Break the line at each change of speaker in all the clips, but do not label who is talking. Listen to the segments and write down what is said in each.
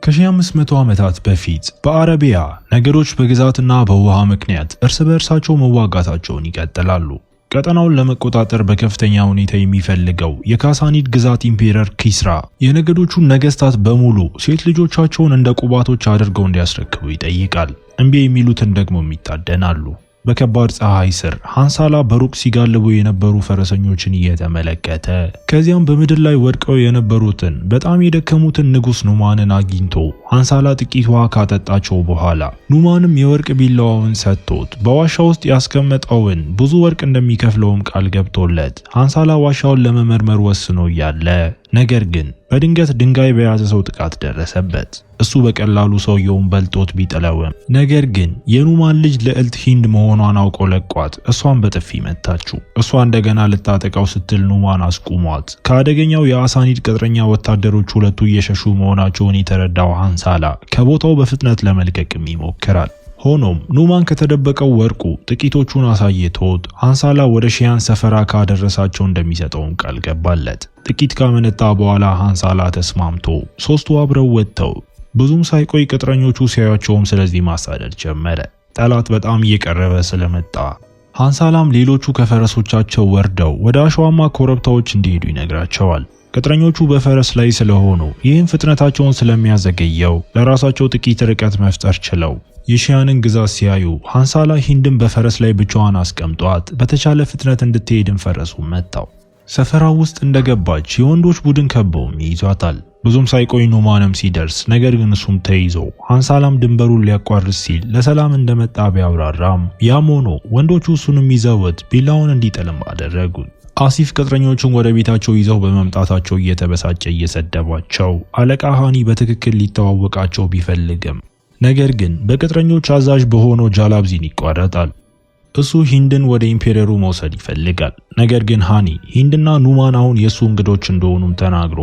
ከ1500 ዓመታት በፊት በአረቢያ ነገዶች በግዛትና በውሃ ምክንያት እርስ በእርሳቸው መዋጋታቸውን ይቀጥላሉ። ቀጠናውን ለመቆጣጠር በከፍተኛ ሁኔታ የሚፈልገው የካሳኒድ ግዛት emperor ኪስራ የነገዶቹን ነገስታት በሙሉ ሴት ልጆቻቸውን እንደ ቁባቶች አድርገው እንዲያስረክቡ ይጠይቃል። እምቢ የሚሉትን ደግሞ ይታደናሉ። በከባድ ፀሐይ ስር ሃንሳላ በሩቅ ሲጋልቡ የነበሩ ፈረሰኞችን እየተመለከተ ከዚያም በምድር ላይ ወድቀው የነበሩትን በጣም የደከሙትን ንጉስ ኑማንን አግኝቶ ሃንሳላ ጥቂት ውሃ ካጠጣቸው በኋላ ኑማንም የወርቅ ቢላዋውን ሰጥቶት በዋሻ ውስጥ ያስቀመጠውን ብዙ ወርቅ እንደሚከፍለውም ቃል ገብቶለት ሃንሳላ ዋሻውን ለመመርመር ወስኖ እያለ ነገር ግን በድንገት ድንጋይ በያዘ ሰው ጥቃት ደረሰበት። እሱ በቀላሉ ሰውየውን በልጦት ቢጥለውም ነገር ግን የኑማን ልጅ ልዕልት ሂንድ መሆኗን አውቆ ለቋት እሷን በጥፊ መታችው። እሷ እንደገና ልታጠቃው ስትል ኑማን አስቁሟት። ከአደገኛው የአሳኒድ ቅጥረኛ ወታደሮች ሁለቱ እየሸሹ መሆናቸውን የተረዳው ሃንሳላ ከቦታው በፍጥነት ለመልቀቅም ይሞክራል። ሆኖም ኑማን ከተደበቀው ወርቁ ጥቂቶቹን አሳይቶት ሃንሳላ ወደ ሺያን ሰፈራ ካደረሳቸው እንደሚሰጠውም ቃል ገባለት። ጥቂት ካመነታ በኋላ ሃንሳላ ተስማምቶ ሶስቱ አብረው ወጥተው ብዙም ሳይቆይ ቅጥረኞቹ ሲያዩቸውም ስለዚህ ማሳደድ ጀመረ። ጠላት በጣም እየቀረበ ስለመጣ ሃንሳላም ሌሎቹ ከፈረሶቻቸው ወርደው ወደ አሸዋማ ኮረብታዎች እንዲሄዱ ይነግራቸዋል። ቅጥረኞቹ በፈረስ ላይ ስለሆኑ ይህም ፍጥነታቸውን ስለሚያዘገየው ለራሳቸው ጥቂት ርቀት መፍጠር ችለው የሺያንን ግዛት ሲያዩ ሃንሳላ ሂንድን በፈረስ ላይ ብቻዋን አስቀምጧት በተቻለ ፍጥነት እንድትሄድን ፈረሱ መታው። ሰፈራው ውስጥ እንደገባች የወንዶች ቡድን ከበውም ይይዟታል። ብዙም ሳይቆይ ኑማንም ሲደርስ ነገር ግን እሱም ተይዞ ሃንሳላም ድንበሩን ሊያቋርጥ ሲል ለሰላም እንደመጣ ቢያብራራም ያም ሆኖ ወንዶቹ እሱንም ይዘውት ቢላውን እንዲጥልም አደረጉት። አሲፍ ቅጥረኞቹን ወደ ቤታቸው ይዘው በመምጣታቸው እየተበሳጨ እየሰደባቸው አለቃ ሃኒ በትክክል ሊተዋወቃቸው ቢፈልግም ነገር ግን በቅጥረኞች አዛዥ በሆነው ጃላብዚን ይቋረጣል። እሱ ሂንድን ወደ emperor ኡ መውሰድ ይፈልጋል። ነገር ግን ሃኒ ሂንድና ኑማን አሁን የእሱ እንግዶች እንደሆኑም ተናግሮ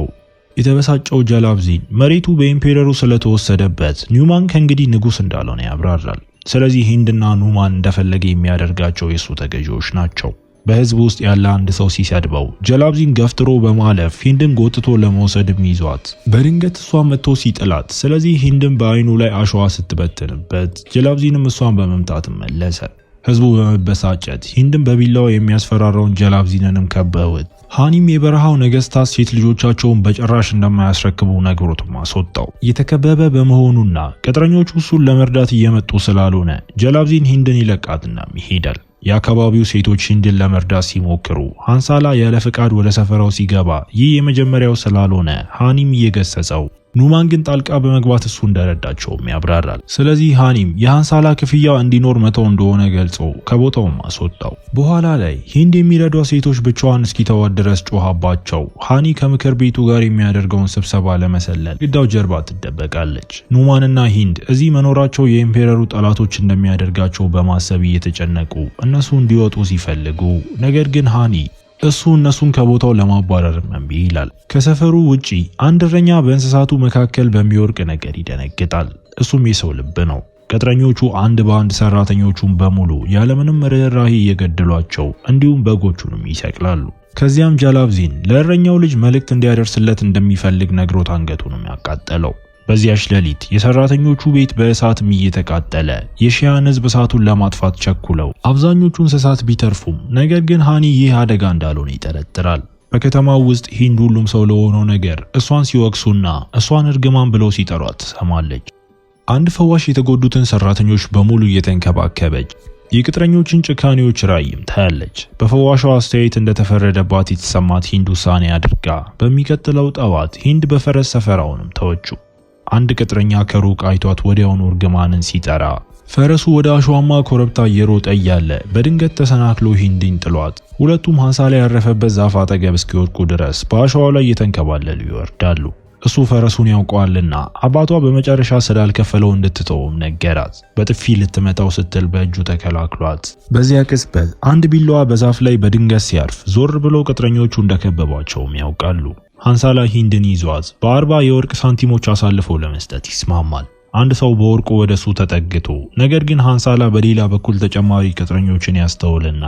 የተበሳጨው ጀላብዚን መሬቱ በ emperor ኡ ስለተወሰደበት ኒውማን ከእንግዲህ ንጉስ እንዳልሆነ ያብራራል። ስለዚህ ሂንድና ኑማን እንደፈለገ የሚያደርጋቸው የእሱ ተገዢዎች ናቸው። በህዝብ ውስጥ ያለ አንድ ሰው ሲሰድበው ጀላብዚን ገፍትሮ በማለፍ ሂንድን ጎትቶ ለመውሰድም ይዟት በድንገት እሷን መጥቶ ሲጥላት፣ ስለዚህ ሂንድን በአይኑ ላይ አሸዋ ስትበትንበት ጀላብዚንም እሷን በመምታት መለሰ። ህዝቡ በመበሳጨት ሂንድን በቢላው የሚያስፈራራውን ጀላብዚንንም ከበውት ሃኒም የበረሃው ነገስታት ሴት ልጆቻቸውን በጭራሽ እንደማያስረክቡ ነግሮትም አስወጣው። የተከበበ በመሆኑና ቅጥረኞቹ እሱን ለመርዳት እየመጡ ስላልሆነ ጀላብዚን ሂንድን ይለቃትና ይሄዳል። የአካባቢው ሴቶች ሂንድን ለመርዳት ሲሞክሩ ሃንሳላ ያለ ፍቃድ ወደ ሰፈራው ሲገባ ይህ የመጀመሪያው ስላልሆነ ሃኒም እየገሰጸው ኑማን ግን ጣልቃ በመግባት እሱ እንደረዳቸውም ያብራራል። ስለዚህ ሃኒም የሃንሳላ ክፍያ እንዲኖር መተው እንደሆነ ገልጾ ከቦታውም አስወጣው። በኋላ ላይ ሂንድ የሚረዷ ሴቶች ብቻዋን እስኪተዋት ድረስ ጮኻባቸው ሃኒ ከምክር ቤቱ ጋር የሚያደርገውን ስብሰባ ለመሰለል ግዳው ጀርባ ትደበቃለች። ኑማንና ሂንድ እዚህ መኖራቸው የ emperor ኡ ጠላቶች እንደሚያደርጋቸው በማሰብ እየተጨነቁ እነሱ እንዲወጡ ሲፈልጉ ነገር ግን ሃኒ እሱ እነሱን ከቦታው ለማባረር እምቢ ይላል። ከሰፈሩ ውጪ አንድ እረኛ በእንስሳቱ መካከል በሚወርቅ ነገር ይደነግጣል። እሱም የሰው ልብ ነው። ቅጥረኞቹ አንድ በአንድ ሰራተኞቹን በሙሉ ያለምንም ርኅራሄ እየገደሏቸው እንዲሁም በጎቹንም ይሰቅላሉ። ከዚያም ጀላብዚን ለእረኛው ልጅ መልእክት እንዲያደርስለት እንደሚፈልግ ነግሮት አንገቱንም ያቃጠለው። በዚያች ሌሊት የሰራተኞቹ ቤት በእሳትም እየተቃጠለ የሺያን ሕዝብ እሳቱን ለማጥፋት ቸኩለው አብዛኞቹ እንስሳት ቢተርፉም ነገር ግን ሃኒ ይህ አደጋ እንዳልሆነ ይጠረጥራል። በከተማው ውስጥ ሂንድ ሁሉም ሰው ለሆነው ነገር እሷን ሲወቅሱና እሷን እርግማን ብለው ሲጠሯት ትሰማለች። አንድ ፈዋሽ የተጎዱትን ሰራተኞች በሙሉ እየተንከባከበች የቅጥረኞችን ጭካኔዎች ራእይም ታያለች። በፈዋሿ አስተያየት እንደተፈረደባት የተሰማት ሂንድ ውሳኔ አድርጋ በሚቀጥለው ጠዋት ሂንድ በፈረስ ሰፈራውንም ተወችው። አንድ ቅጥረኛ ከሩቅ አይቷት ወዲያውኑ እርግማንን ሲጠራ ፈረሱ ወደ አሸዋማ ኮረብታ እየሮጠ እያለ በድንገት ተሰናክሎ ሂንድን ጥሏት ሁለቱም ሃንሳላ ያረፈበት ዛፍ አጠገብ እስኪወድቁ ድረስ በአሸዋው ላይ እየተንከባለሉ ይወርዳሉ። እሱ ፈረሱን ያውቀዋልና አባቷ በመጨረሻ ስላልከፈለው እንድትተውም ነገራት። በጥፊ ልትመታው ስትል በእጁ ተከላክሏት። በዚያ ቅጽበት አንድ ቢላዋ በዛፍ ላይ በድንገት ሲያርፍ ዞር ብሎ ቅጥረኞቹ እንደከበቧቸውም ያውቃሉ። ሃንሳላ ሂንድን ይዟት በ40 የወርቅ ሳንቲሞች አሳልፎ ለመስጠት ይስማማል። አንድ ሰው በወርቁ ወደ እሱ ተጠግቶ ነገር ግን ሃንሳላ በሌላ በኩል ተጨማሪ ቅጥረኞችን ያስተውልና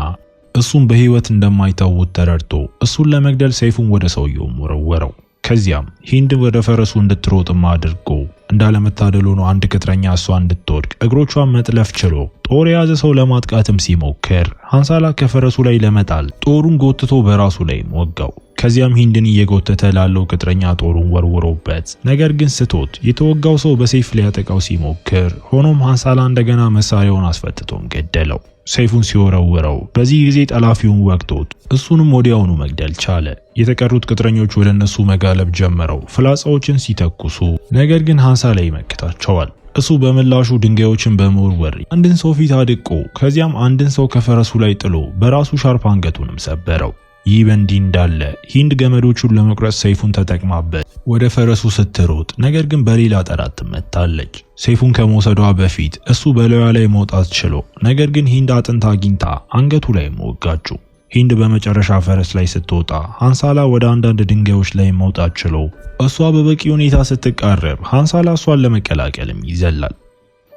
እሱም በህይወት እንደማይተውት ተረድቶ እሱን ለመግደል ሰይፉን ወደ ሰውየውም ወረወረው። ከዚያም ሂንድ ወደ ፈረሱ እንድትሮጥም አድርጎ እንዳለመታደል ሆኖ አንድ ቅጥረኛ እሷ እንድትወድቅ እግሮቿን መጥለፍ ችሎ ጦር የያዘ ሰው ለማጥቃትም ሲሞክር ሃንሳላ ከፈረሱ ላይ ለመጣል ጦሩን ጎትቶ በራሱ ላይ ወጋው። ከዚያም ሂንድን እየጎተተ ላለው ቅጥረኛ ጦሩን ወርውሮበት ነገር ግን ስቶት የተወጋው ሰው በሰይፍ ሊያጠቃው ሲሞክር ሆኖም ሃንሳላ እንደገና መሳሪያውን አስፈትቶም ገደለው። ሰይፉን ሲወረውረው በዚህ ጊዜ ጠላፊውን ወግቶት እሱንም ወዲያውኑ መግደል ቻለ። የተቀሩት ቅጥረኞች ወደ እነሱ መጋለብ ጀመረው ፍላጻዎችን ሲተኩሱ፣ ነገር ግን ሃንሳላ ይመክታቸዋል። እሱ በምላሹ ድንጋዮችን በመወርወር አንድን ሰው ፊት አድቆ ከዚያም አንድን ሰው ከፈረሱ ላይ ጥሎ በራሱ ሻርፕ አንገቱንም ሰበረው። ይህ በእንዲህ እንዳለ ሂንድ ገመዶቹን ለመቁረጥ ሰይፉን ተጠቅማበት ወደ ፈረሱ ስትሮጥ ነገር ግን በሌላ ጠላት ትመታለች። ሰይፉን ከመውሰዷ በፊት እሱ በላዩ ላይ መውጣት ችሎ ነገር ግን ሂንድ አጥንት አግኝታ አንገቱ ላይ ወጋችው። ሂንድ በመጨረሻ ፈረስ ላይ ስትወጣ ሃንሳላ ወደ አንዳንድ ድንጋዮች ላይ መውጣት ችሎ እሷ በበቂ ሁኔታ ስትቃረብ ሃንሳላ እሷን ለመቀላቀልም ይዘላል።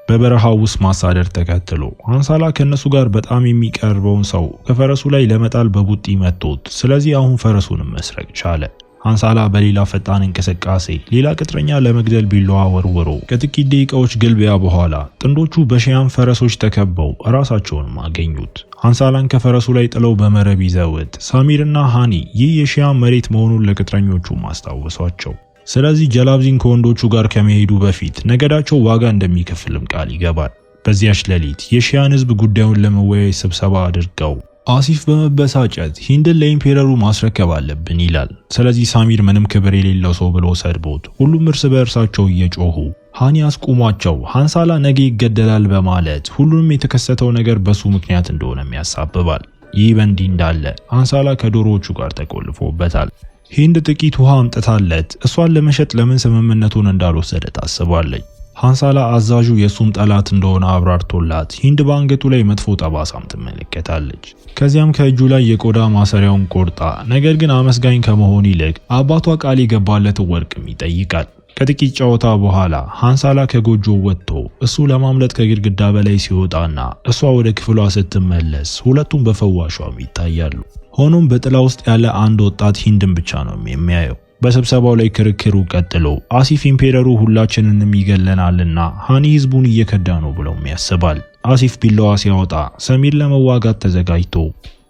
በበረሃው ውስጥ ማሳደር ተከትሎ ሃንሳላ ከነሱ ጋር በጣም የሚቀርበውን ሰው ከፈረሱ ላይ ለመጣል በቡጢ መቶት፣ ስለዚህ አሁን ፈረሱንም መስረቅ ቻለ። ሃንሳላ በሌላ ፈጣን እንቅስቃሴ ሌላ ቅጥረኛ ለመግደል ቢላዋ ወርውሮ ከጥቂት ደቂቃዎች ግልቢያ በኋላ ጥንዶቹ በሺያን ፈረሶች ተከበው ራሳቸውንም አገኙት። ሃንሳላን ከፈረሱ ላይ ጥለው በመረብ ይዘውት ሳሚርና ሃኒ ይህ የሺያን መሬት መሆኑን ለቅጥረኞቹ ማስታወሷቸው። ስለዚህ ጀላብዚን ከወንዶቹ ጋር ከመሄዱ በፊት ነገዳቸው ዋጋ እንደሚከፍልም ቃል ይገባል። በዚያች ሌሊት የሺያን ህዝብ ጉዳዩን ለመወያየት ስብሰባ አድርገው አሲፍ በመበሳጨት ሂንድን ለ emperor ኡ ማስረከብ አለብን ይላል። ስለዚህ ሳሚር ምንም ክብር የሌለው ሰው ብሎ ሰድቦት ሁሉም እርስ በእርሳቸው እየጮሁ ሃኒ አስቁሟቸው ሃንሳላ ነገ ይገደላል በማለት ሁሉንም የተከሰተው ነገር በሱ ምክንያት እንደሆነም ያሳብባል። ይህ በእንዲህ እንዳለ ሃንሳላ ከዶሮዎቹ ጋር ተቆልፎበታል። ሂንድ ጥቂት ውሃ አምጥታለት እሷን ለመሸጥ ለምን ስምምነቱን እንዳልወሰደ ታስባለች። ሃንሳላ አዛዡ የሱም ጠላት እንደሆነ አብራርቶላት ሂንድ በአንገቱ ላይ መጥፎ ጠባሳም ትመለከታለች። ከዚያም ከእጁ ላይ የቆዳ ማሰሪያውን ቆርጣ ነገር ግን አመስጋኝ ከመሆን ይልቅ አባቷ ቃል የገባለት ወርቅም ይጠይቃል። ከጥቂት ጨዋታ በኋላ ሃንሳላ ከጎጆ ወጥቶ እሱ ለማምለጥ ከግድግዳ በላይ ሲወጣና እሷ ወደ ክፍሏ ስትመለስ ሁለቱም በፈዋሿም ይታያሉ። ሆኖም በጥላ ውስጥ ያለ አንድ ወጣት ሂንድን ብቻ ነው የሚያየው። በስብሰባው ላይ ክርክሩ ቀጥሎ አሲፍ emperor ኡ ሁላችንንም ይገለናልና ሃኒ ህዝቡን እየከዳ ነው ብለውም ያስባል። አሲፍ ቢላዋ ሲያወጣ ሰሚር ለመዋጋት ተዘጋጅቶ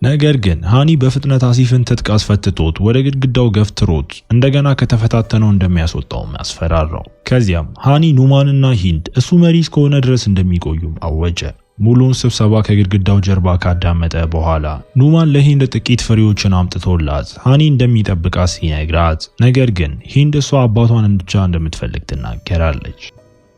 ነገር ግን ሃኒ በፍጥነት አሲፍን ትጥቅ አስፈትቶት ወደ ግድግዳው ገፍትሮት እንደገና ከተፈታተነው እንደሚያስወጣውም ያስፈራራው። ከዚያም ሃኒ ኑማንና ሂንድ እሱ መሪ እስከሆነ ድረስ እንደሚቆዩም አወጀ። ሙሉውን ስብሰባ ከግድግዳው ጀርባ ካዳመጠ በኋላ ኑማን ለሂንድ ጥቂት ፍሬዎችን አምጥቶላት ሃኒ እንደሚጠብቃት ሲነግራት፣ ነገር ግን ሂንድ እሷ አባቷን ብቻ እንደምትፈልግ ትናገራለች።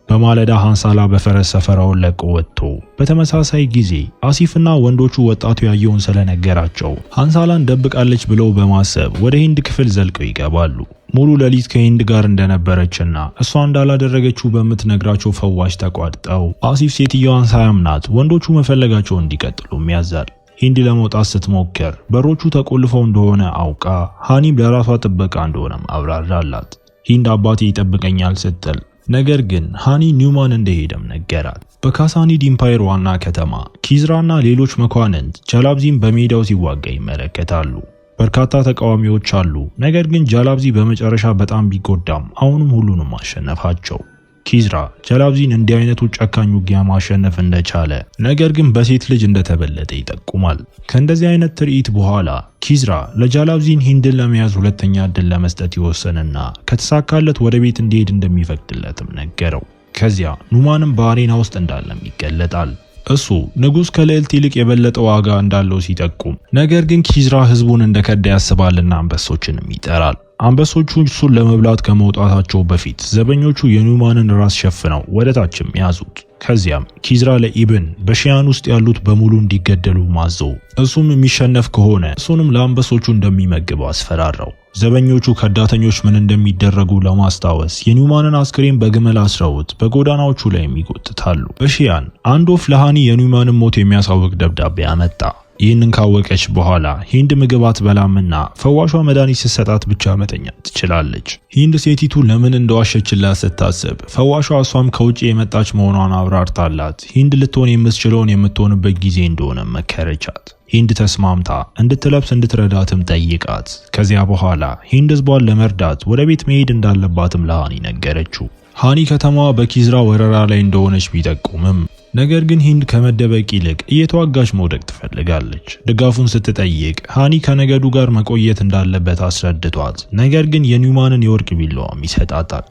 በማለዳ ሃንሳላ በፈረስ ሰፈራውን ለቆ ወጥቶ በተመሳሳይ ጊዜ አሲፍና ወንዶቹ ወጣቱ ያየውን ስለነገራቸው ሃንሳላን ደብቃለች ብለው በማሰብ ወደ ሂንድ ክፍል ዘልቀው ይገባሉ። ሙሉ ሌሊት ከሂንድ ጋር እንደነበረችና እሷ እንዳላደረገችው በምትነግራቸው ፈዋሽ ተቋድጠው አሲፍ ሴትየዋን ሳያምናት ወንዶቹ መፈለጋቸውን እንዲቀጥሉም ያዛል። ሂንድ ለመውጣት ስትሞክር በሮቹ ተቆልፈው እንደሆነ አውቃ ሃኒም ለራሷ ጥበቃ እንደሆነም አብራራላት። ሂንድ አባቴ ይጠብቀኛል ስትል ነገር ግን ሃኒ ኒውማን እንደሄደም ነገራት። በካሳኒድ empire ዋና ከተማ ኪዝራና ሌሎች መኳንንት ጃላብዚን በሜዳው ሲዋጋ ይመለከታሉ። በርካታ ተቃዋሚዎች አሉ። ነገር ግን ጃላብዚ በመጨረሻ በጣም ቢጎዳም አሁንም ሁሉንም አሸነፋቸው። ኪዝራ ጃላብዚን እንዲህ አይነቱ ጨካኝ ውጊያ ማሸነፍ እንደቻለ ነገር ግን በሴት ልጅ እንደተበለጠ ይጠቁማል። ከእንደዚህ አይነት ትርኢት በኋላ ኪዝራ ለጃላብዚን ሂንድን ለመያዝ ሁለተኛ እድል ለመስጠት ይወሰንና ከተሳካለት ወደ ቤት እንዲሄድ እንደሚፈቅድለትም ነገረው። ከዚያ ኑማንም በ arena ውስጥ እንዳለም ይገለጣል። እሱ ንጉሥ ከልዕልት ይልቅ የበለጠ ዋጋ እንዳለው ሲጠቁም፣ ነገር ግን ኪዝራ ህዝቡን እንደከዳ ያስባልና አንበሶችንም ይጠራል። አንበሶቹ እሱን ለመብላት ከመውጣታቸው በፊት ዘበኞቹ የኑማንን ራስ ሸፍነው ወደ ታችም ያዙት። ከዚያም ኪዝራ ለኢብን በሺያን ውስጥ ያሉት በሙሉ እንዲገደሉ ማዘው እሱም የሚሸነፍ ከሆነ እሱንም ለአንበሶቹ እንደሚመግበው አስፈራራው። ዘበኞቹ ከዳተኞች ምን እንደሚደረጉ ለማስታወስ የኒውማንን አስክሬን በግመል አስረውት በጎዳናዎቹ ላይ ይጎትታሉ። በሺያን አንድ ወፍ ለሃኒ የኒውማንን ሞት የሚያሳውቅ ደብዳቤ አመጣ። ይህንን ካወቀች በኋላ ሂንድ ምግብ አትበላምና ፈዋሿ መድኃኒት ስትሰጣት ብቻ መተኛት ትችላለች። ሂንድ ሴቲቱ ለምን እንደዋሸችላት ስታስብ ፈዋሿ እሷም ከውጭ የመጣች መሆኗን አብራርታላት ሂንድ ልትሆን የምትችለውን የምትሆንበት ጊዜ እንደሆነ መከረቻት። ሂንድ ተስማምታ እንድትለብስ እንድትረዳትም ጠይቃት። ከዚያ በኋላ ሂንድ ህዝቧን ለመርዳት ወደ ቤት መሄድ እንዳለባትም ለሃኒ ነገረችው። ሃኒ ከተማዋ በኪዝራ ወረራ ላይ እንደሆነች ቢጠቁምም ነገር ግን ሂንድ ከመደበቅ ይልቅ እየተዋጋች መውደቅ ትፈልጋለች። ድጋፉን ስትጠይቅ ሃኒ ከነገዱ ጋር መቆየት እንዳለበት አስረድቷት፣ ነገር ግን የኒውማንን የወርቅ ቢላዋም ይሰጣታል።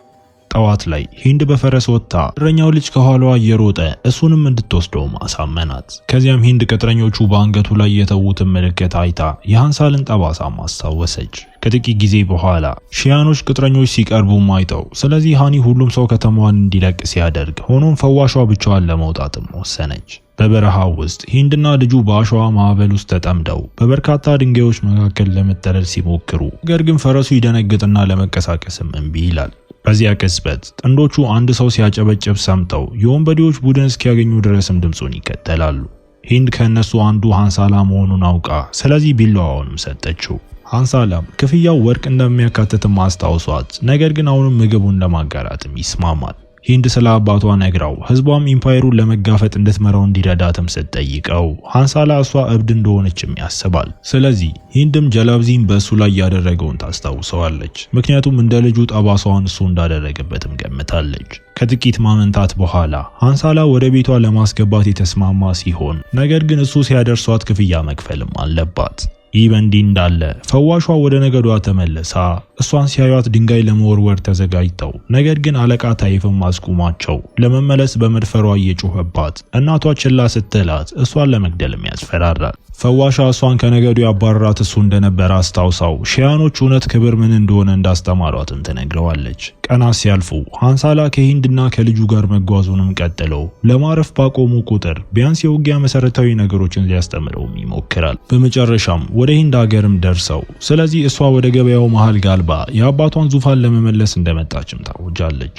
ጠዋት ላይ ሂንድ በፈረስ ወጥታ እረኛው ልጅ ከኋላዋ እየሮጠ እሱንም እንድትወስደው አሳመናት። ከዚያም ሂንድ ቅጥረኞቹ በአንገቱ ላይ የተዉትን ምልክት አይታ የሃንሳልን ጠባሳም አስታወሰች። ከጥቂት ጊዜ በኋላ ሺያኖች ቅጥረኞች ሲቀርቡም አይተው፣ ስለዚህ ሃኒ ሁሉም ሰው ከተማዋን እንዲለቅ ሲያደርግ፣ ሆኖም ፈዋሿ ብቻዋን ለመውጣትም ወሰነች። በበረሃው ውስጥ ሂንድና ልጁ በአሸዋ ማዕበል ውስጥ ተጠምደው በበርካታ ድንጋዮች መካከል ለመጠለል ሲሞክሩ፣ ነገር ግን ፈረሱ ይደነግጥና ለመንቀሳቀስም እምቢ ይላል። በዚያ ቅጽበት ጥንዶቹ አንድ ሰው ሲያጨበጭብ ሰምተው የወንበዴዎች ቡድን እስኪያገኙ ድረስም ድምፁን ይከተላሉ። ሂንድ ከእነሱ አንዱ ሃንሳላ መሆኑን አውቃ ስለዚህ ቢላዋውንም ሰጠችው። ሃንሳላም ክፍያው ወርቅ እንደሚያካትትም አስታውሷት፣ ነገር ግን አሁንም ምግቡን ለማጋራትም ይስማማል። ሂንድ ስለ አባቷ ነግራው ህዝቧም ኢምፓየሩን ለመጋፈጥ እንድትመራው እንዲረዳትም ስትጠይቀው ሃንሳላ እሷ እብድ እንደሆነችም ያስባል። ስለዚህ ሂንድም ጀላብዚን በእሱ ላይ ያደረገውን ታስታውሰዋለች። ምክንያቱም እንደ ልጁ ጠባሳዋን እሱ እንዳደረገበትም ገምታለች። ከጥቂት ማመንታት በኋላ ሃንሳላ ወደ ቤቷ ለማስገባት የተስማማ ሲሆን ነገር ግን እሱ ሲያደርሷት ክፍያ መክፈልም አለባት። ይህ በእንዲህ እንዳለ ፈዋሿ ወደ ነገዷ ተመልሳ እሷን ሲያዩት ድንጋይ ለመወርወር ተዘጋጅተው፣ ነገር ግን አለቃ ታይፍም አስቁሟቸው ለመመለስ በመድፈሯ እየጮኸባት እናቷ ችላ ስትላት እሷን ለመግደልም ያስፈራራል። ፈዋሿ እሷን ከነገዱ ያባረራት እሱ እንደነበረ አስታውሳው ሺያኖች እውነት ክብር ምን እንደሆነ እንዳስተማሯትም ትነግረዋለች። ቀናት ሲያልፉ ሃንሳላ ከሂንድና ከልጁ ጋር መጓዙንም ቀጥለው ለማረፍ ባቆሙ ቁጥር ቢያንስ የውጊያ መሰረታዊ ነገሮችን ሊያስተምረውም ይሞክራል። በመጨረሻም ወደ ሂንድ ሀገርም ደርሰው ስለዚህ እሷ ወደ ገበያው መሃል ጋልባ የአባቷን ዙፋን ለመመለስ እንደመጣችም ታውጃለች።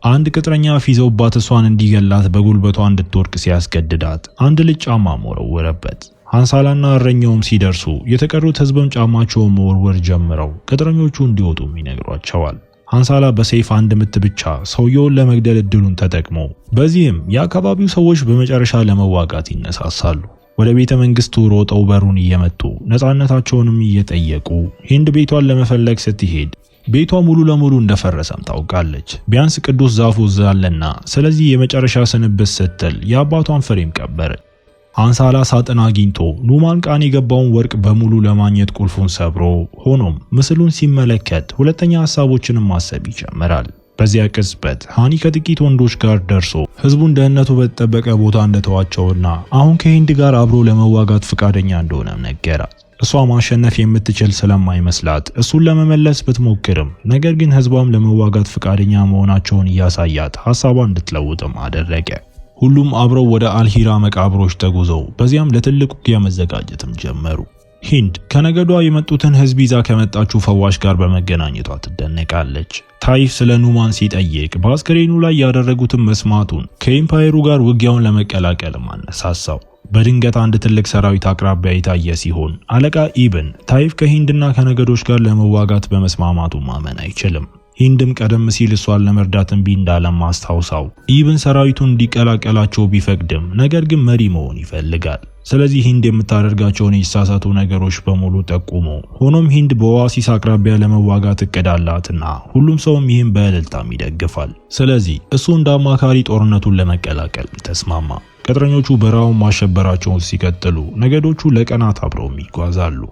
አንድ ቅጥረኛ ፊዘውባት እሷን እንዲገላት በጉልበቷ እንድትወርቅ ሲያስገድዳት አንድ ልጅ ጫማ ወረወረበት። ሃንሳላና እረኛውም ሲደርሱ የተቀሩት ህዝብም ጫማቸውን መወርወር ጀምረው ቅጥረኞቹ እንዲወጡም ይነግሯቸዋል። ሃንሳላ በሰይፍ አንድ ምት ብቻ ሰውየውን ለመግደል እድሉን ተጠቅሞ በዚህም የአካባቢው ሰዎች በመጨረሻ ለመዋጋት ይነሳሳሉ። ወደ ቤተ መንግስቱ ሮጠው በሩን እየመቱ ነፃነታቸውንም እየጠየቁ ሂንድ ቤቷን ለመፈለግ ስትሄድ ቤቷ ሙሉ ለሙሉ እንደፈረሰም ታውቃለች። ቢያንስ ቅዱስ ዛፉ እዛ አለና ስለዚህ የመጨረሻ ስንብት ስትል የአባቷን ፍሬም ቀበረች። ሃንሳላ ሳጥን አግኝቶ ኑማን ቃን የገባውን ወርቅ በሙሉ ለማግኘት ቁልፉን ሰብሮ፣ ሆኖም ምስሉን ሲመለከት ሁለተኛ ሀሳቦችንም ማሰብ ይጀምራል። በዚያ ቅጽበት ሃኒ ከጥቂት ወንዶች ጋር ደርሶ ህዝቡን ደህንነቱ በተጠበቀ ቦታ እንደተዋቸውና አሁን ከሂንድ ጋር አብሮ ለመዋጋት ፈቃደኛ እንደሆነም ነገራት። እሷ ማሸነፍ የምትችል ስለማይመስላት እሱን ለመመለስ ብትሞክርም ነገር ግን ህዝቧም ለመዋጋት ፈቃደኛ መሆናቸውን እያሳያት ሀሳቧን እንድትለውጥም አደረገ። ሁሉም አብረው ወደ አልሂራ መቃብሮች ተጉዘው በዚያም ለትልቅ ውጊያ መዘጋጀትም ጀመሩ። ሂንድ ከነገዷ የመጡትን ህዝብ ይዛ ከመጣችው ፈዋሽ ጋር በመገናኘቷ ትደነቃለች። ታይፍ ስለ ኑማን ሲጠይቅ በአስከሬኑ ላይ ያደረጉትን መስማቱን ከኢምፓየሩ ጋር ውጊያውን ለመቀላቀልም አነሳሳው። በድንገት አንድ ትልቅ ሰራዊት አቅራቢያ የታየ ሲሆን አለቃ ኢብን ታይፍ ከሂንድና ከነገዶች ጋር ለመዋጋት በመስማማቱ ማመን አይችልም። ሂንድም ቀደም ሲል እሷን ለመርዳት እምቢ እንዳለም አስታውሳው ኢብን ሰራዊቱን እንዲቀላቀላቸው ቢፈቅድም ነገር ግን መሪ መሆን ይፈልጋል። ስለዚህ ሂንድ የምታደርጋቸውን የተሳሳቱ ነገሮች በሙሉ ጠቁሞ፣ ሆኖም ሂንድ በኦአሲስ አቅራቢያ ለመዋጋት እቅድ አላትና ሁሉም ሰውም ይህን በእልልታም ይደግፋል። ስለዚህ እሱ እንደ አማካሪ ጦርነቱን ለመቀላቀል ተስማማ። ቅጥረኞቹ በረሃውን ማሸበራቸውን ሲቀጥሉ ነገዶቹ ለቀናት አብረውም ይጓዛሉ።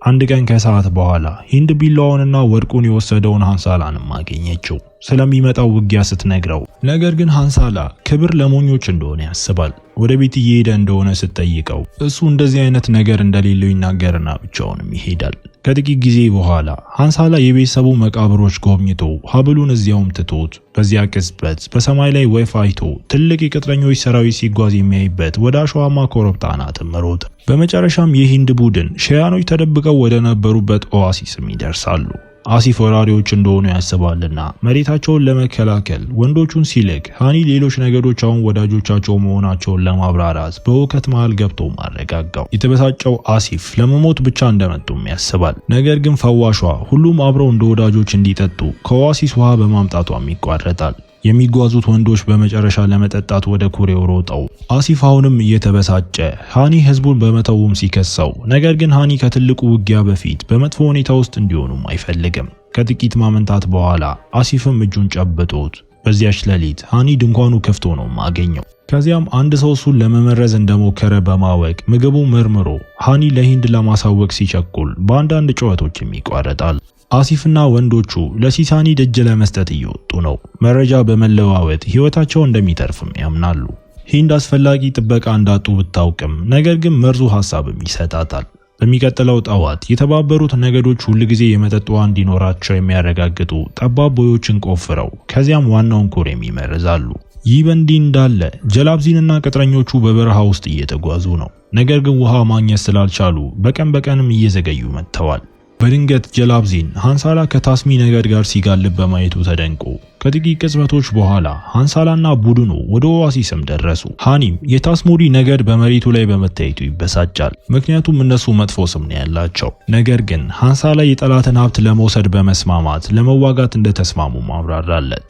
አንድ ቀን ከሰዓት በኋላ ሂንድ ቢላዋውንና ወርቁን የወሰደውን ሃንሳላንም አገኘችው። ስለሚመጣው ውጊያ ስትነግረው ነገር ግን ሃንሳላ ክብር ለሞኞች እንደሆነ ያስባል። ወደ ቤት እየሄደ እንደሆነ ስትጠይቀው እሱ እንደዚህ አይነት ነገር እንደሌለው ይናገርና ብቻውንም ይሄዳል። ከጥቂት ጊዜ በኋላ ሃንሳላ የቤተሰቡ መቃብሮች ጎብኝቶ ሀብሉን እዚያውም ትቶት በዚያ ቅጽበት በሰማይ ላይ ወፍ አይቶ ትልቅ የቅጥረኞች ሰራዊት ሲጓዝ የሚያይበት ወደ አሸዋማ ኮረብታ አናትም ሮጠ። በመጨረሻም የሂንድ ቡድን ሺያኖች ተደብቀው ወደ ነበሩበት ኦአሲስም ይደርሳሉ። አሲፍ ወራሪዎች እንደሆኑ ያስባልና መሬታቸውን ለመከላከል ወንዶቹን ሲልክ ሃኒ ሌሎች ነገዶች አሁን ወዳጆቻቸው መሆናቸውን ለማብራራት በሁከት መሃል ገብቶ አረጋጋው። የተበሳጨው አሲፍ ለመሞት ብቻ እንደመጡም ያስባል። ነገር ግን ፈዋሿ ሁሉም አብረው እንደ ወዳጆች እንዲጠጡ ከኦአሲስ ውሃ በማምጣቷም ይቋረጣል። የሚጓዙት ወንዶች በመጨረሻ ለመጠጣት ወደ ኩሬው ሮጠው አሲፍ አሁንም እየተበሳጨ ሃኒ ህዝቡን በመተውም ሲከሰው፣ ነገር ግን ሃኒ ከትልቁ ውጊያ በፊት በመጥፎ ሁኔታ ውስጥ እንዲሆኑም አይፈልግም። ከጥቂት ማመንታት በኋላ አሲፍም እጁን ጨብጦት በዚያች ሌሊት ሃኒ ድንኳኑ ክፍት ሆኖም አገኘው። ከዚያም አንድ ሰው እሱን ለመመረዝ እንደሞከረ በማወቅ ምግቡ መርምሮ ሃኒ ለሂንድ ለማሳወቅ ሲቸኩል በአንዳንድ ጩኸቶችም ይቋረጣል። አሲፍና ወንዶቹ ለሲሳኒድ እጅ ለመስጠት እየወጡ ነው። መረጃ በመለዋወጥ ህይወታቸው እንደሚተርፍም ያምናሉ። ሂንድ አስፈላጊ ጥበቃ እንዳጡ ብታውቅም ነገር ግን መርዙ ሐሳብም ይሰጣታል። በሚቀጥለው ጠዋት የተባበሩት ነገዶች ሁልጊዜ የመጠጥ ውሃ እንዲኖራቸው የሚያረጋግጡ ጠባብ ቦዮችን ቆፍረው ከዚያም ዋናውን ኩሬም ይመርዛሉ። ይህ በእንዲህ እንዳለ ጀላብዚንና ቅጥረኞቹ በበረሃ ውስጥ እየተጓዙ ነው። ነገር ግን ውሃ ማግኘት ስላልቻሉ በቀን በቀንም እየዘገዩ መጥተዋል። በድንገት ጀላብዚን ሃንሳላ ከታስሚ ነገድ ጋር ሲጋልብ በማየቱ ተደንቆ ከጥቂት ቅጽበቶች በኋላ ሃንሳላና ቡድኑ ወደ ኦአሲስም ደረሱ። ሃኒም የታስሞዲ ነገድ በመሬቱ ላይ በመታየቱ ይበሳጫል፣ ምክንያቱም እነሱ መጥፎ ስም ነው ያላቸው። ነገር ግን ሃንሳላ የጠላትን ሀብት ለመውሰድ በመስማማት ለመዋጋት እንደተስማሙ ማብራራለት።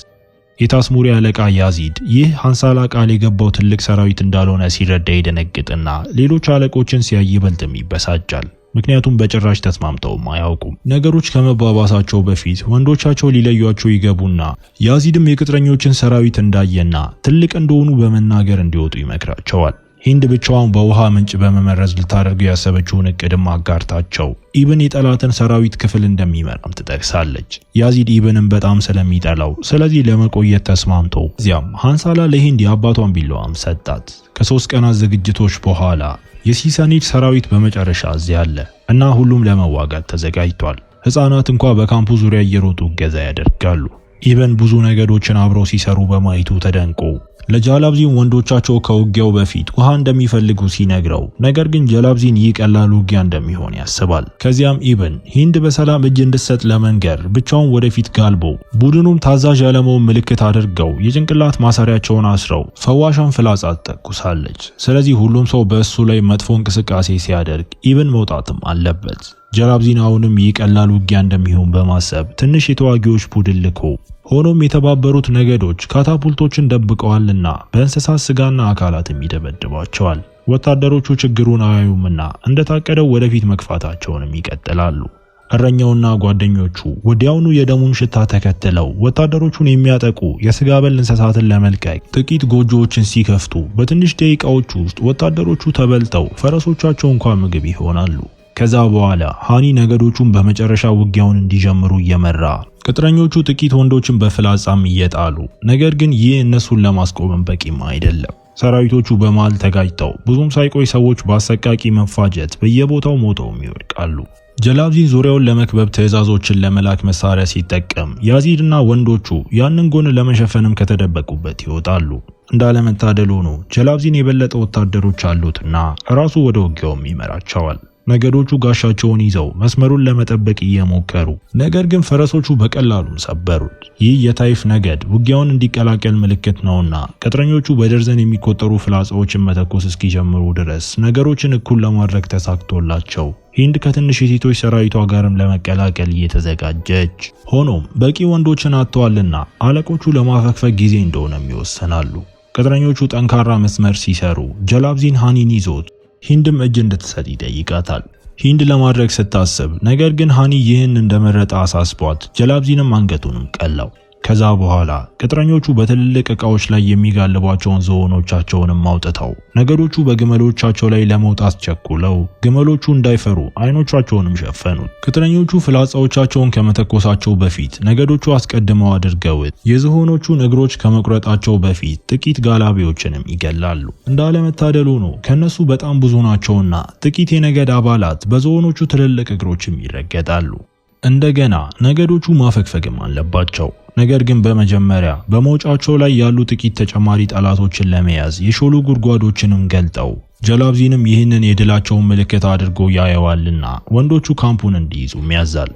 የታስሙሪ አለቃ ያዚድ ይህ ሃንሳላ ቃል የገባው ትልቅ ሰራዊት እንዳልሆነ ሲረዳ ይደነግጥና ሌሎች አለቆችን ሲያይ ይበልጥም ይበሳጫል። ምክንያቱም በጭራሽ ተስማምተውም አያውቁም። ነገሮች ከመባባሳቸው በፊት ወንዶቻቸው ሊለዩአቸው ይገቡና ያዚድም የቅጥረኞችን ሰራዊት እንዳየና ትልቅ እንደሆኑ በመናገር እንዲወጡ ይመክራቸዋል። ሂንድ ብቻዋን በውሃ ምንጭ በመመረዝ ልታደርገው ያሰበችውን እቅድም አጋርታቸው ኢብን የጠላትን ሰራዊት ክፍል እንደሚመራም ትጠቅሳለች። ያዚድ ኢብንን በጣም ስለሚጠላው ስለዚህ ለመቆየት ተስማምቶ እዚያም ሃንሳላ ለሂንድ የአባቷን ቢላዋም ሰጣት። ከ3 ቀናት ዝግጅቶች በኋላ የሲሳኒድ ሰራዊት በመጨረሻ እዚያ አለ እና ሁሉም ለመዋጋት ተዘጋጅቷል። ሕፃናት እንኳ በካምፑ ዙሪያ እየሮጡ እገዛ ያደርጋሉ። ኢብን ብዙ ነገዶችን አብረው ሲሰሩ በማየቱ ተደንቆ ለጃላብዚን ወንዶቻቸው ከውጊያው በፊት ውሃ እንደሚፈልጉ ሲነግረው፣ ነገር ግን ጀላብዚን ይህ ቀላል ውጊያ እንደሚሆን ያስባል። ከዚያም ኢብን ሂንድ በሰላም እጅ እንድትሰጥ ለመንገር ብቻውን ወደፊት ጋልቦ ቡድኑም ታዛዥ ያለመሆን ምልክት አድርገው የጭንቅላት ማሰሪያቸውን አስረው ፈዋሿን ፍላጻ ትተኩሳለች። ስለዚህ ሁሉም ሰው በእሱ ላይ መጥፎ እንቅስቃሴ ሲያደርግ ኢብን መውጣትም አለበት። ጀላብዚን አሁንም ይህ ቀላል ውጊያ እንደሚሆን በማሰብ ትንሽ የተዋጊዎች ቡድን ልኮ ሆኖም የተባበሩት ነገዶች ካታፑልቶችን ደብቀዋልና በእንስሳት ስጋና አካላትም ይደበድቧቸዋል። ወታደሮቹ ችግሩን አያዩምና እንደታቀደው ወደፊት መግፋታቸውንም ይቀጥላሉ። እረኛውና ጓደኞቹ ወዲያውኑ የደሙን ሽታ ተከትለው ወታደሮቹን የሚያጠቁ የስጋ በል እንስሳትን ለመልቀቅ ጥቂት ጎጆዎችን ሲከፍቱ በትንሽ ደቂቃዎች ውስጥ ወታደሮቹ ተበልተው ፈረሶቻቸው እንኳን ምግብ ይሆናሉ። ከዛ በኋላ ሃኒ ነገዶቹን በመጨረሻ ውጊያውን እንዲጀምሩ እየመራ ቅጥረኞቹ ጥቂት ወንዶችን በፍላጻም እየጣሉ፣ ነገር ግን ይህ እነሱን ለማስቆምም በቂም አይደለም። ሰራዊቶቹ በመሃል ተጋጭተው ብዙም ሳይቆይ ሰዎች በአሰቃቂ መፋጀት በየቦታው ሞተውም ይወድቃሉ። ጀላብዚን ዙሪያውን ለመክበብ ትዕዛዞችን ለመላክ መሳሪያ ሲጠቀም ያዚድና ወንዶቹ ያንን ጎን ለመሸፈንም ከተደበቁበት ይወጣሉ። እንዳለመታደል ሆኖ ጀላብዚን የበለጠ ወታደሮች አሉትና ራሱ ወደ ውጊያውም ይመራቸዋል። ነገዶቹ ጋሻቸውን ይዘው መስመሩን ለመጠበቅ እየሞከሩ ነገር ግን ፈረሶቹ በቀላሉም ሰበሩት። ይህ የታይፍ ነገድ ውጊያውን እንዲቀላቀል ምልክት ነውና ቅጥረኞቹ በደርዘን የሚቆጠሩ ፍላጻዎችን መተኮስ እስኪጀምሩ ድረስ ነገሮችን እኩል ለማድረግ ተሳክቶላቸው ሂንድ ከትንሽ የሴቶች ሰራዊቷ ጋርም ለመቀላቀል እየተዘጋጀች፣ ሆኖም በቂ ወንዶችን አጥተዋልና አለቆቹ ለማፈግፈግ ጊዜ እንደሆነም ይወሰናሉ። ቅጥረኞቹ ጠንካራ መስመር ሲሰሩ ጀላብዚን ሃኒን ይዞት ሂንድም እጅ እንድትሰጥ ይጠይቃታል። ሂንድ ለማድረግ ስታስብ ነገር ግን ሃኒ ይህን እንደመረጠ አሳስቧት ጀላብዚንም አንገቱንም ቀላው። ከዛ በኋላ ቅጥረኞቹ በትልልቅ ዕቃዎች ላይ የሚጋልቧቸውን ዝሆኖቻቸውንም አውጥተው ነገዶቹ በግመሎቻቸው ላይ ለመውጣት ቸኩለው ግመሎቹ እንዳይፈሩ አይኖቻቸውንም ሸፈኑት። ቅጥረኞቹ ፍላጻዎቻቸውን ከመተኮሳቸው በፊት ነገዶቹ አስቀድመው አድርገውት የዝሆኖቹን እግሮች ከመቁረጣቸው በፊት ጥቂት ጋላቢዎችንም ይገላሉ። እንዳለመታደል ሆኖ ከነሱ በጣም ብዙ ናቸውና ጥቂት የነገድ አባላት በዝሆኖቹ ትልልቅ እግሮችም ይረገጣሉ። እንደገና ነገዶቹ ማፈግፈግም አለባቸው። ነገር ግን በመጀመሪያ በመውጫቸው ላይ ያሉ ጥቂት ተጨማሪ ጠላቶችን ለመያዝ የሾሉ ጉድጓዶችንም ገልጠው ጀላብዚንም ይህንን የድላቸውን ምልክት አድርጎ ያየዋልና ወንዶቹ ካምፑን እንዲይዙም ያዛል።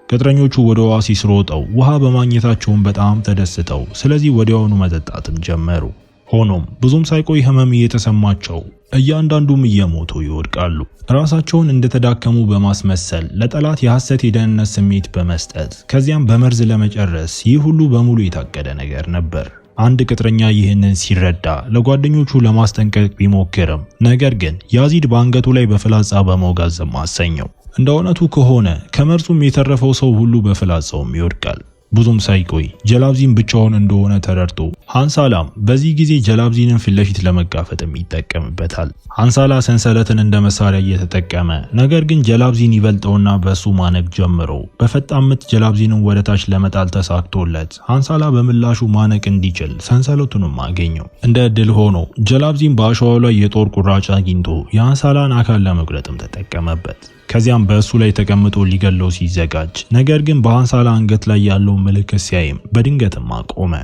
ቅጥረኞቹ ወደ ኦአሲስ ሮጠው ውሃ በማግኘታቸውን በጣም ተደስተው ስለዚህ ወዲያውኑ መጠጣትም ጀመሩ። ሆኖም ብዙም ሳይቆይ ህመም እየተሰማቸው እያንዳንዱም እየሞቱ ይወድቃሉ። ራሳቸውን እንደተዳከሙ በማስመሰል ለጠላት የሐሰት የደህንነት ስሜት በመስጠት ከዚያም በመርዝ ለመጨረስ ይህ ሁሉ በሙሉ የታቀደ ነገር ነበር። አንድ ቅጥረኛ ይህንን ሲረዳ ለጓደኞቹ ለማስጠንቀቅ ቢሞክርም ነገር ግን ያዚድ በአንገቱ ላይ በፍላጻ በመውጋት ዝም አሰኘው። እንደ እውነቱ ከሆነ ከመርዙም የተረፈው ሰው ሁሉ በፍላጻውም ይወድቃል። ብዙም ሳይቆይ ጀላብዚን ብቻውን እንደሆነ ተረድቶ ሃንሳላም በዚህ ጊዜ ጀላብዚንን ፊት ለፊት ለመጋፈጥም ይጠቀምበታል። ሃንሳላ ሰንሰለትን እንደ መሳሪያ እየተጠቀመ ነገር ግን ጀላብዚን ይበልጠውና በሱ ማነቅ ጀምሮ በፈጣን ምት ጀላብዚንን ወደታች ለመጣል ተሳክቶለት ሃንሳላ በምላሹ ማነቅ እንዲችል ሰንሰለቱንም አገኘው። እንደ እድል ሆኖ ጀላብዚን በአሸዋው ላይ የጦር ቁራጭ አግኝቶ የሃንሳላን አካል ለመቁረጥም ተጠቀመበት። ከዚያም በእሱ ላይ ተቀምጦ ሊገለው ሲዘጋጅ ነገር ግን በሃንሳላ አንገት ላይ ያለው ምልክት ሲያይም በድንገትም አቆመ።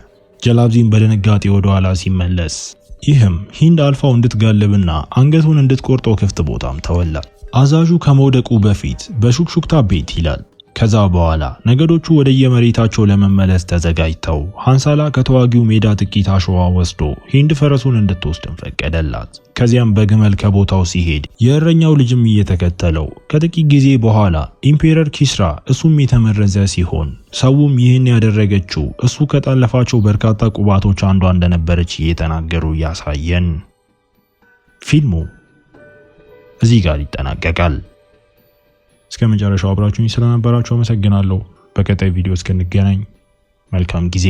ጀላብዚን በድንጋጤ ወደ ኋላ ሲመለስ ይህም ሂንድ አልፋው እንድትጋልብና አንገቱን እንድትቆርጠው ክፍት ቦታም ተወላት። አዛዡ ከመውደቁ በፊት በሹክሹክታ ቤት ይላል። ከዛ በኋላ ነገዶቹ ወደየመሬታቸው ለመመለስ ተዘጋጅተው ሃንሳላ ከተዋጊው ሜዳ ጥቂት አሸዋ ወስዶ ሂንድ ፈረሱን እንድትወስድም ፈቀደላት። ከዚያም በግመል ከቦታው ሲሄድ የእረኛው ልጅም እየተከተለው ከጥቂት ጊዜ በኋላ Emperor ኪስራ እሱም የተመረዘ ሲሆን ሰውም ይህን ያደረገችው እሱ ከጠለፋቸው በርካታ ቁባቶች አንዷ እንደነበረች እየተናገሩ እያሳየን ፊልሙ እዚህ ጋር ይጠናቀቃል። እስከ መጨረሻው አብራችሁኝ ስለነበራችሁ አመሰግናለሁ። በቀጣይ ቪዲዮ እስክንገናኝ መልካም ጊዜ።